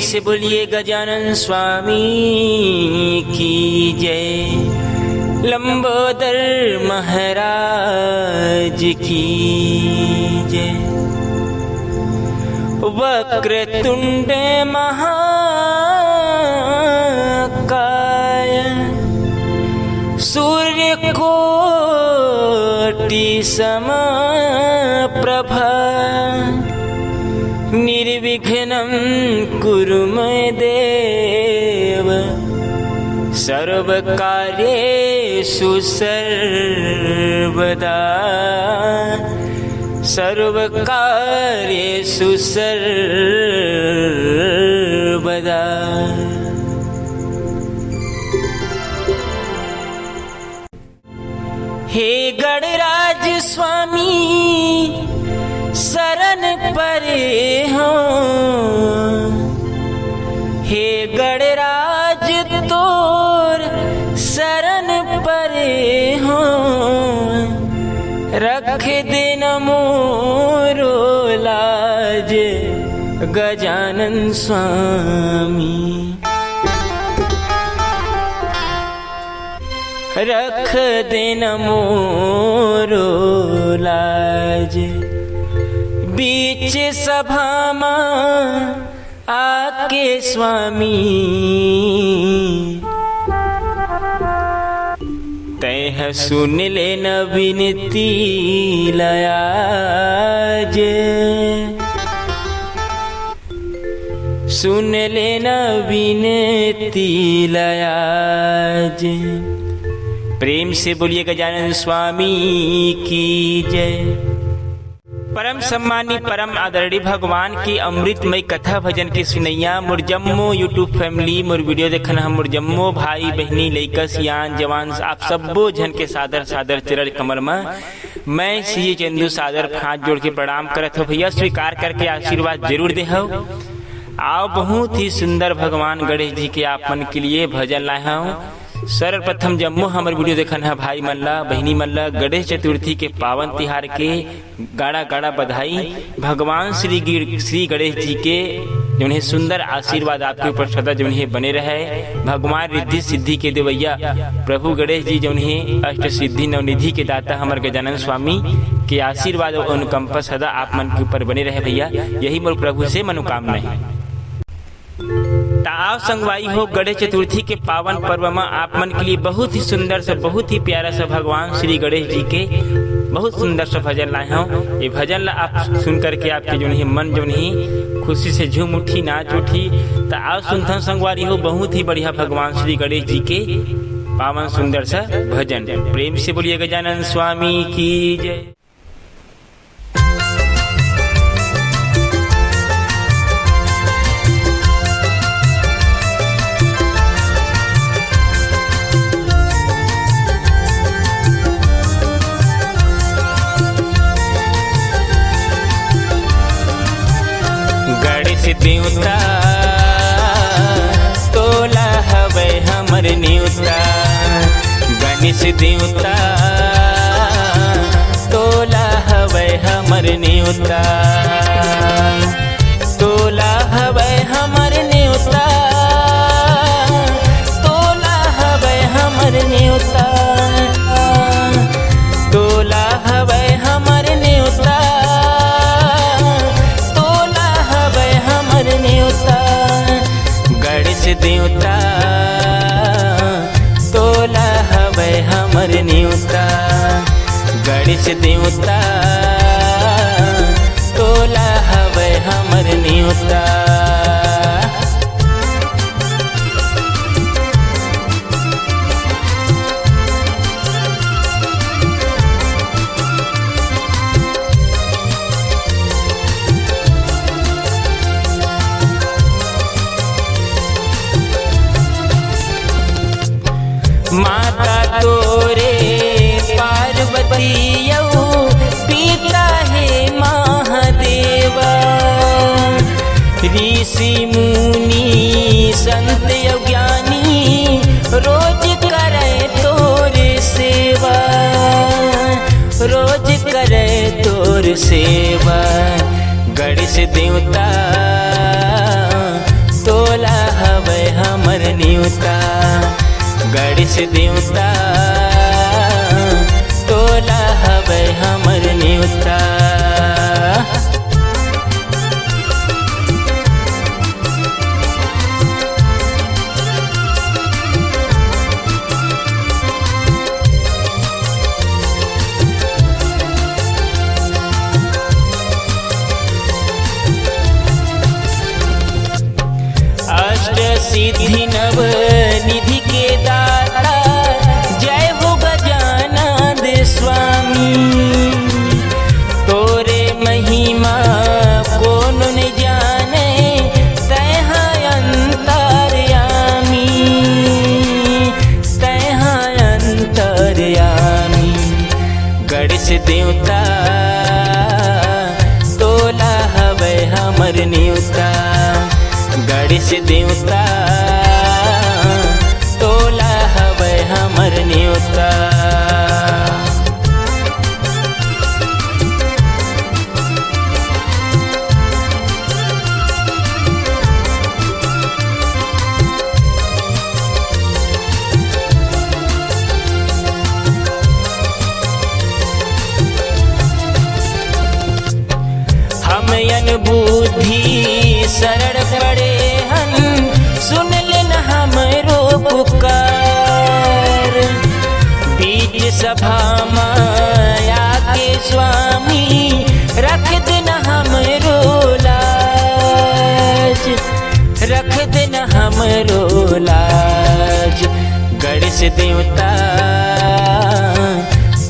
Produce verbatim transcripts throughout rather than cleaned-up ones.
से बोलिए गजानन स्वामी की जय, लंबोदर महाराज की जय। वक्रतुंड महाकाय, सूर्यकोटि समप्रभा, निर्विघ्नं कुरु मे देव, सर्वकार्येषु सर्वदा, सर्वकार्येषु सर्वदा। हे गणराज स्वामी शरण परे हो, हे गणराज तोर शरण परे हो, रख देना मोरो लाज गजानन स्वामी। रख देना मोरो लाज बीच सभा मा आके स्वामी। तैं ह सुन लेना बिनती ला आज, सुन लेना बिनती ला आज। प्रेम से बोलिए गजानन स्वामी की जय। परम सम्मानी, परम आदरणीय भगवान के अमृतमय कथा भजन के सुनैया मोर जम्मो YouTube family, मोर video देखन ह मोर जम्मो भाई बहिनी, लइका सियान जवान, आप सब्बो झन के सादर सादर चरण कमल म मैं श्री चंदू सादर हाथ जोड़ के प्रणाम करत हो भैया, स्वीकार करके आशीर्वाद जरूर दे हो। आओ, बहुत ही सुंदर भगवान गणेश जी के आप मन के लिए भजन लाए हूँ। सर्वप्रथम जम्मो हमर video देखन ह भाई मन ला, बहिनी मन ला गणेश चतुर्थी के पावन तिहार के गाड़ा गाड़ा बधाई। भगवान श्री गिर-, श्री गणेश जी के जौन हे सुंदर आशीर्वाद आपके ऊपर सदा जौन हे बने रहे। भगवान रिद्धि सिद्धि के देवैया प्रभु गणेश जी जौन हे अष्ट सिद्धि नवनिधि के दाता हमर गजानन स्वामी के आशीर्वाद और अनुकंपा सदा आप मन के ऊपर बने रहे भैया, यही मोर प्रभु से मनोकामना है। त आओ संगवारी हो, गणेश चतुर्थी के पावन पर्व म आप मन के लिए बहुत ही सुंदर सा, बहुत ही प्यारा सा भगवान श्री गणेश जी के बहुत सुंदर सा भजन लाए हूँ। ये भजन ला आप सुन करके आपके जौन हे मन जौन हे खुशी से झूम उठी, नाच उठी। त आओ सुनथन संगवारी हो, बहुत ही बढ़िया भगवान श्री गणेश जी के पावन सुंदर सा भजन। प्रेम से बोलिए गजानन स्वामी की जय। गणेश देवता तोला हवै हमर नेवता, गणेश देवता तोला हवै हमर नेवता, तोला हवै हमर नेवता, तोला हवै हमर नेवता, तोला हवै हमर नेवता, तोला हवै हमर नेवता। गणेश देवता तोला हवै हमर नेवता, गणेश देवता तोला हवै हमर नेवता। माता तोरे पार्वती अउ पिता हे महादेवा। ऋषि मुनि संत अउ ज्ञानी रोज करे तोर सेवा, रोज करे तोर सेवा। गणेश देवता तो नेवता, गणेश देवता, तोला हवय हमर नेवता। अष्ट सिद्धि नव निधि के दाता, जय हो गजानंद स्वामी। तोरे महिमा कोनो नइ जाने, तैं हा अंतर्यामी, तैं हा अंतर्यामी। गणेश देवता, तोला हवय हमर नेवता। गणेश देवता, तोला हवय हमर नेवता। हम अन बुद्धि शरण पड़े हन, सुन लेन हमरो पुकार। बीच सभा म आके स्वामी, रख देन हमरो लाज, रख देन हमरो लाज। गणेश देवता,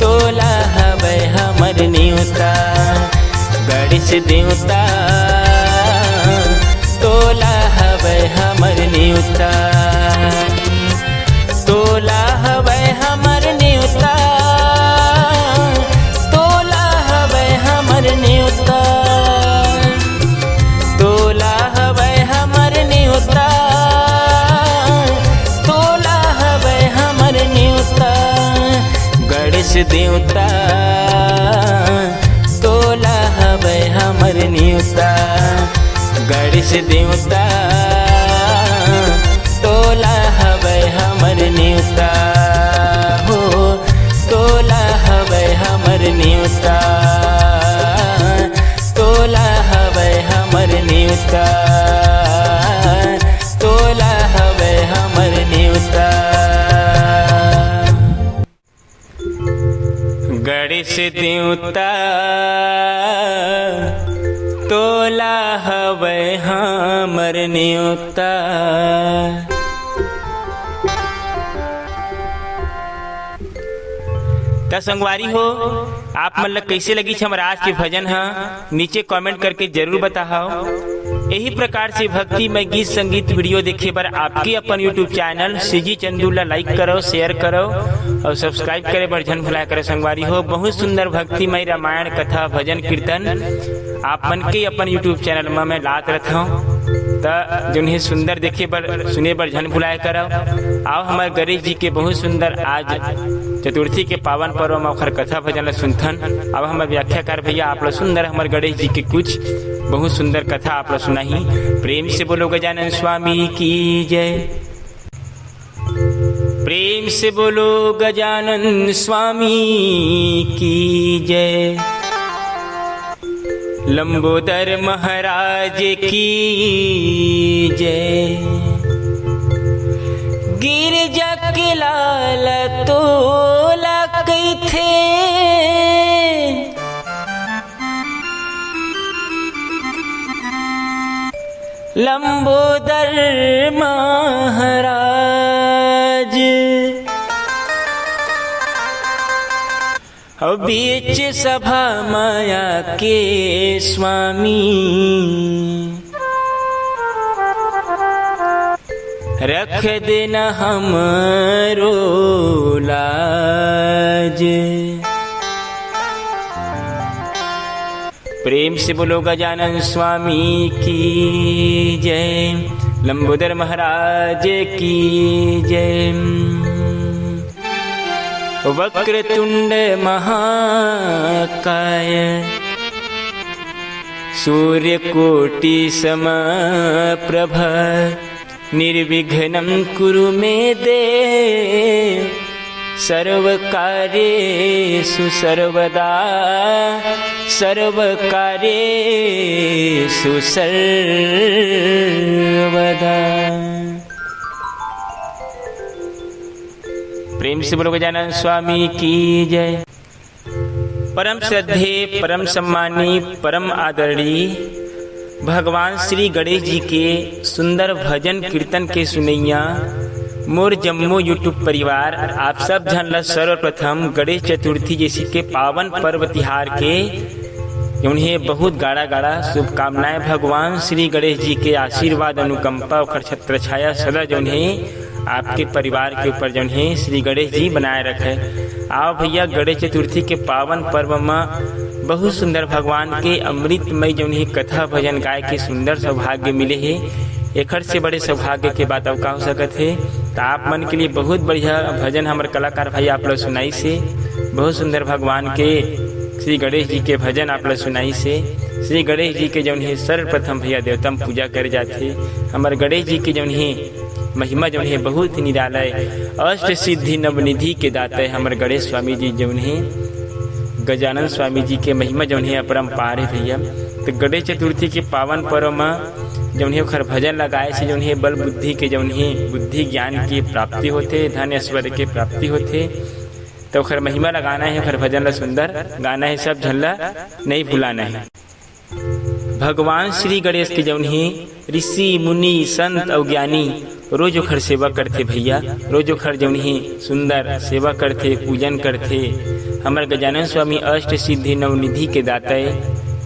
तोला हवय हमर नेवता। गणेश देवता, तोला हवय हमर नेवता। तोला हवय हमर नेवता, तोला हवय हमर नेवता, तोला हवय हमर नेवता, तोला हवय हमर नेवता। गणेश देवता, तोला हवय हमर नेवता। गणेश देवता, तोला हवय हमर नेवता हो, तोला हवय हमर नेवता, तोला हवय हमर नेवता, तोला हवय हमर नेवता। गणेश देवता, तोला हवय हमर नेवता। त संगवारी हो, आप मन ल कइसे लगिस हमर आज के भजन ह? नीचे comment करके जरूर बताहव। यही प्रकार से भक्तिमय गीत संगीत video देखे बर आपके अपन YouTube channel CG चंदू ला like करव, share करव और subscribe करे बर झन भुलाय करव संगवारी हो। बहुत सुंदर भक्तिमय रामायण कथा, भजन, कीर्तन आप मन के अपन YouTube channel म मैं लात रथव। त जोन हे सुंदर देखे बर, सुने बर झन भुलाय करव। आव हमर गणेश जी के बहुत सुंदर आज चतुर्थी के पावन पर्व म ओखर कथा भजन ल सुनथन। अब हमर व्याख्याकार भैया आप ल सुंदर हमर गणेश जी के कुछ बहुत सुंदर कथा आप ल सुनाही। प्रेम से बोलो गजानन स्वामी की जय। प्रेम से बोलो गजानन स्वामी की जय। लंबोदर महाराज की जय। गिरजा के लाल तोला कइथे, लंबोदर महाराज। अउ बीच सभा माया के स्वामी, रख देना हमरो लाज। प्रेम से बोलो गजानन स्वामी की जय, लंबोदर महाराज की जय। वक्रतुंड महाकाय, सूर्यकोटि समप्रभ, निर्विघ्नं कुरु मे देव सर्वकार्येषु सर्वदा, सर्वकार्येषु सर्वदा। प्रेम से बोलो गजानन स्वामी की जय। परम श्रद्धेय, परम सम्मानी, परम आदरणीय भगवान श्री गणेश जी के सुंदर भजन कीर्तन के सुनैया मोर जम्मो YouTube परिवार, आप सब झन ला सर्वप्रथम गणेश चतुर्थी जैसी के पावन पर्व तिहार के जौन हे बहुत गाड़ा गाड़ा शुभकामनाएं। भगवान श्री गणेश जी के आशीर्वाद, अनुकंपा, ओकर छत्र छाया सदा जौन हे आपके परिवार के ऊपर जौन हे श्री गणेश जी बनाए रखे। आओ भैया, गणेश चतुर्थी के पावन पर्व म बहुत सुंदर भगवान के अमृतमय जौन हे कथा भजन गाए के सुंदर सौभाग्य मिले हे। एखर से बड़े सौभाग्य के बात अउ का हो सकत हे। त आप मन के लिए बहुत बढ़िया भजन हमर कलाकार भाई आप ला सुनाइस हे, बहुत सुंदर भगवान के श्री गणेश जी के भजन आप ला सुनाइस हे। श्री गणेश जी के जौन हे सर्वप्रथम भैया देवता म पूजा करे जाथे। हमर गणेश जी के जौन हे महिमा जौन हे बहुत ही निराला हे। अष्ट सिद्धि नवनिधि के दाता हे हमर गणेश स्वामी जी जौन हे, गजानन स्वामी जी के महिमा जौन हे अपरंपार हे भैया। त गणेश चतुर्थी के पावन पर्व म जौन हे ओखर भजन ला गाए से जौन हे बल बुद्धि के जौन हे बुद्धि ज्ञान के प्राप्ति होथे, धन ऐश्वर्य के प्राप्ति होथे। त ओखर महिमा ला गाना हे, ओखर भजन ला सुंदर गाना हे, सब झन ला नइ भुलाना हे। भगवान श्री गणेश के जौन हे ऋषि मुनि संत अउ ज्ञानी रोज ओखर सेवा करथे भैया, रोज ओखर जौन हे सुंदर सेवा करथे, पूजन करथे। हमर गजानन स्वामी अष्ट सिद्धि नवनिधि के दाता हे,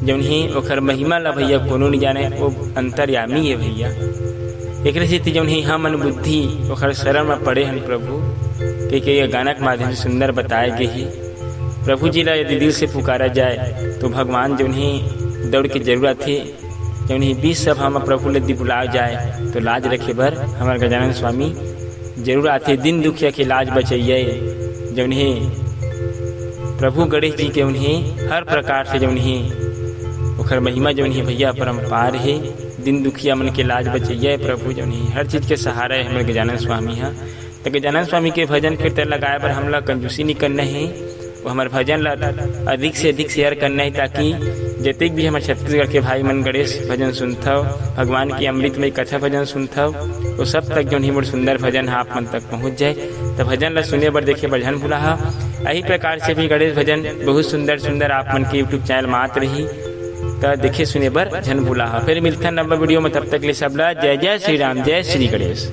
जौन हे ओखर महिमा ला भैया कोनो नइ जाने, वो अंतर्यामी हे भैया। एकरे सेती जौन हे हमन बुद्धि ओखर शरण म पड़े हन प्रभु, कहिके ये गाना के माध्यम से सुंदर बताए गे हे। प्रभु जी ला यदि दिल से पुकारा जाए तो भगवान जौन हे दौड़ के जरूर आथे। जौन हे बीच सभा म प्रभु ल यदि बुलाए जाए तो लाज रखे बर हमर गजानन स्वामी जरूर आथे। दीन दुखिया के लाज बचइया जौन हे प्रभु गणेश जी के जौन हे हर प्रकार से जौन हे ओखर महिमा जौन हे भैया अपरंपार हे। दीन दुखिया मन के लाज बचइया हे प्रभु, जौन हे हर चीज के सहारा हे हमर गजानन स्वामी ह। त गजानन स्वामी के भजन कीर्तन ला गाए बर हमला कंजूसी नइ करना हे, वो हमर भजन ला अधिक से अधिक share करना हे, ताकि जतेक भी हमर छत्तीसगढ़ के भाई मन गणेश भजन सुनथव, भगवान के अमृतमय कथा भजन सुनथव, वो सब तक जौन हे मोर सुंदर भजन ह आप मन तक पहुँच जाए। त भजन ला सुने बर, देखे बर झन भुलाहा। यही प्रकार से भी गणेश भजन बहुत सुंदर सुंदर आप मन के YouTube channel म आत रही, त देखे सुने बर झन भुलाहा। फिर मिलथन नवा video म, तब तक ले सबला जय जय श्री राम, जय श्री गणेश।